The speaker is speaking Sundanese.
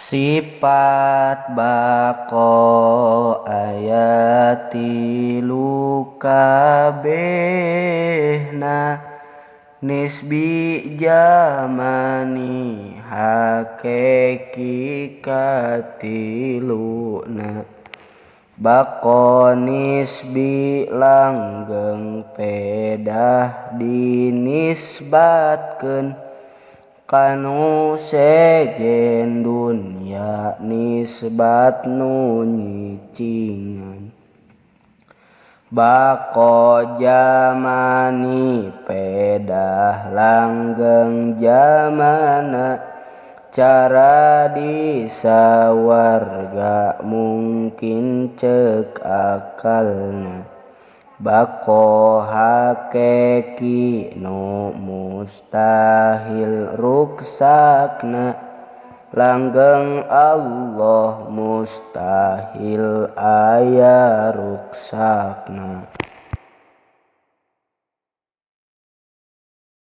Sifat baqo aya tilu kabehna, nisbi jamani hakiki katiluna. Baqo nisbi langgeng pedah dinisbatkeun kanu sejen dunya nisbat nu nyicingan. Baqo jamani pedah langgeng jamana, cara disawarga mungkin ceuk akalna. Baqo hakiki nu mustahil ruksakna, langgeng Allah mustahil aya ruksakna.